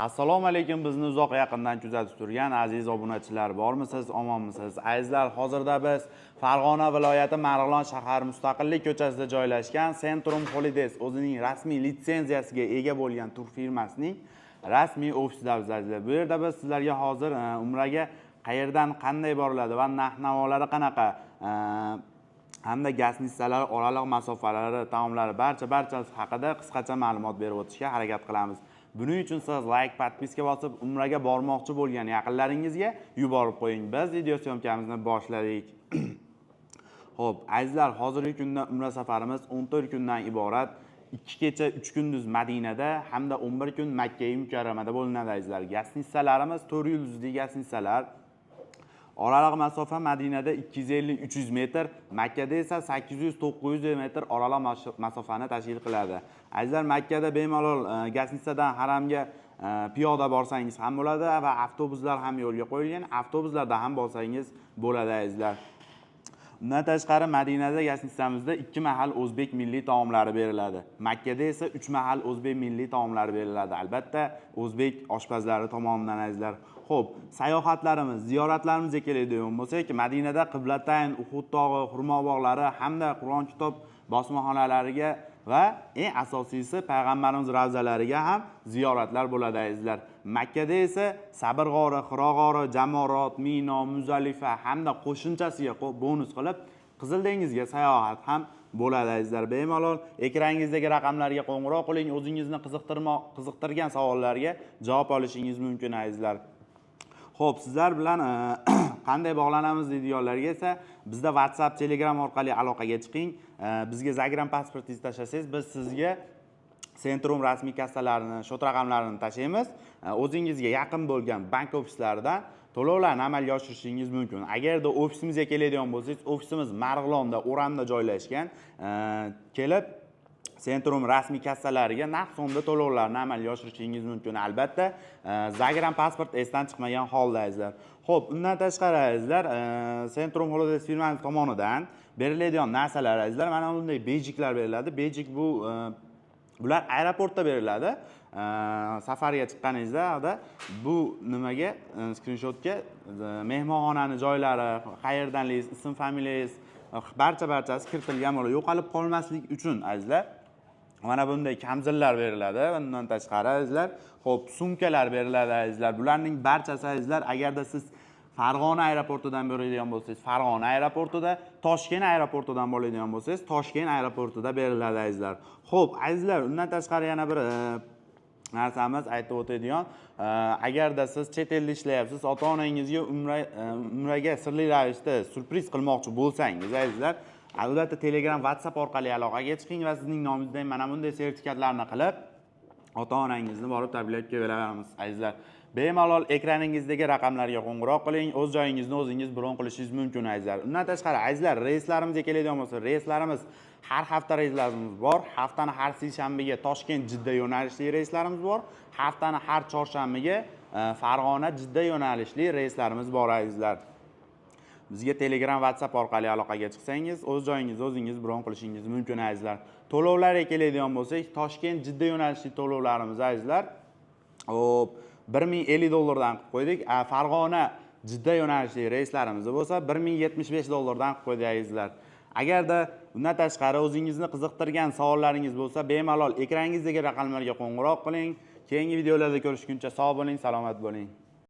Assalomu alaykum, bizni uzoq yaqindan kuzatib turgan aziz obunachilar, bormisiz, omonmisiz? Azizlar, hozirda biz Farg'ona viloyati Marg'ilon shahar Mustaqillik ko'chasida joylashgan Centrum Holidays o'zining rasmiy litsenziyasiga ega bo'lgan tur firmasining rasmiy ofisidamiz, azizlar. Bu yerda biz sizlarga hozir umraga qayerdan qanday boriladi va narx-navolari qanaqa, hamda гостиница lar oraliq masofalari, taomlari, barchasi haqida qisqacha ma'lumot berib o'tishga harakat qilamiz. Buning uchun siz layk, подписка bosib, umraga bormoqchi bo'lgan yaqinlaringizga yuborib qo'ying. Biz video съёмка mizni boshladik. Xo'p, azizlar, hozirgi kunda umra safarimiz 14 kundan iborat. 2 kecha 3 kunduz Madinada hamda 11 kun Makka Mukarramada bo'linadi, azizlar. Гостиница larimiz 4 yulduzli гостиница lar. Oraliq masofa Madinada 250-300 metr, Makkada esa 800-900 metr oraliq masofani tashkil qiladi. Azizlar, Makkada bemalol гостиница dan haramga piyoda borsangiz ham bo'ladi va avtobuslar ham yo'lga qo'yilgan. Avtobuslarda ham borsangiz bo'ladi, azizlar. Undan tashqari, Madinada гостиница mizda 2 mahal o'zbek milliy taomlari beriladi. Makkada esa 3 mahal o'zbek milliy taomlari beriladi. Albatta, o'zbek oshpazlari tomonidan, azizlar. Xo'p, sayohatlarimiz, ziyoratlarimizga keladigan bo'lsak, Madinada Qiblatayn, Uhud tog'i, xurmo bog'lari hamda Qur'on kitob bosmaxonalariga va eng asosiysi payg'ambarimiz ravzalariga ham ziyoratlar bo'ladi, azizlar. Makkada esa Sabr g'ori, Hiro g'ori, Jamorot, Mino, Muzalifa hamda qo'shimchasiga bonus qilib Qizil dengizga sayohat ham bo'ladi, azizlar. Bemalol ekrangingizdagi raqamlarga qo'ng'iroq qiling, o'zingizni qiziqtirgan savollarga javob olishingiz mumkin, azizlar. Xo'p, sizlar bilan qanday bog'lanamiz deydiganlarga esa bizda WhatsApp, Telegram orqali aloqaga chiqing. Bizga загран pasportingizni tashlasangiz, biz sizga Centrum rasmiy kassalarini, счёт raqamlarini tashlaymiz. O'zingizga yaqin bo'lgan bank ofislaridan to'lovlarni amalga oshirishingiz mumkin. Agarda ofisimizga keladigan bo'lsangiz, ofisimiz Marg'ilonda, O'ramda joylashgan. Kelib Centrum rasmiy kassalariga naqd so'mda to'lovlarni amalga oshirishingiz mumkin. Albatta, загран pasport esdan chiqmagan holda, azizlar. Xo'p, undan tashqari, azizlar, Centrum Holidays firmasi tomonidan beriladigan narsalar, azizlar, mana bunday bejiklar beriladi. Bejik bu bular aeroportda beriladi. Safarga chiqqaningizda bu nimaga skrinshotga mehmonxonani joylari, qayerdanligingiz, ism familiyangiz, barchasi kiritilgan bo'ladi. Yo'qolib qolmaslik uchun, azizlar, mana bunday kamzillar beriladi. Bundan tashqari, azizlar, xo'p, sumkalar beriladi, azizlar. Bularning barchasi, azizlar, agarda siz Farg'ona aeroportidan boradigan bo'lsangiz, Farg'ona aeroportida, Toshkent aeroportidan boradigan bo'lsangiz, Toshkent aeroportida beriladi, azizlar. Xo'p, azizlar, undan tashqari yana bir narsamiz aytib o'tadigan, agarda siz chet elda ishlayapsiz, ota onangizga umraga sirli ravishda syurpriz qilmoqchi bo'lsangiz, azizlar, albatta Telegram, WhatsApp orqali aloqaga chiqing va sizning nomingizdan mana bunday sertifikatlarni qilib, ota onangizni borib tabriklab kelaveramiz, azizlar. Bemalol ekraningizdagi raqamlarga qo'ng'iroq qiling, o'z joyingizni o'zingiz bron qilishingiz mumkin, azizlar. Undan tashqari, azizlar, reyslarimizga keladigan bo'lsa, reyslarimiz har hafta reyslarimiz bor. Haftani har seshanbiga Toshkent Jidda yo'nalishli reyslarimiz bor. Haftani har chorshanbiga Farg'ona Jidda yo'nalishli reyslarimiz bor, azizlar. Bizga Telegram, WhatsApp orqali aloqaga chiqsangiz, o'z joyingizni o'zingiz bron qilishingiz mumkin, azizlar. To'lovlarga keladigan bo'lsak, Toshkent Jidda yo'nalishli to'lovlarimiz, azizlar, hop, 1050 dollardan qilib qo'ydik. Farg'ona Jidda yo'nalishli reyslarimizni bo'lsa 1075 dollardan qilib qo'ydik, azizlar. Agarda undan tashqari o'zingizni qiziqtirgan savollaringiz bo'lsa, bemalol ekrangingizdagi raqamlarga qo'ng'iroq qiling. Keyingi videolarda ko'rishguncha sog' bo'ling, salomat bo'ling.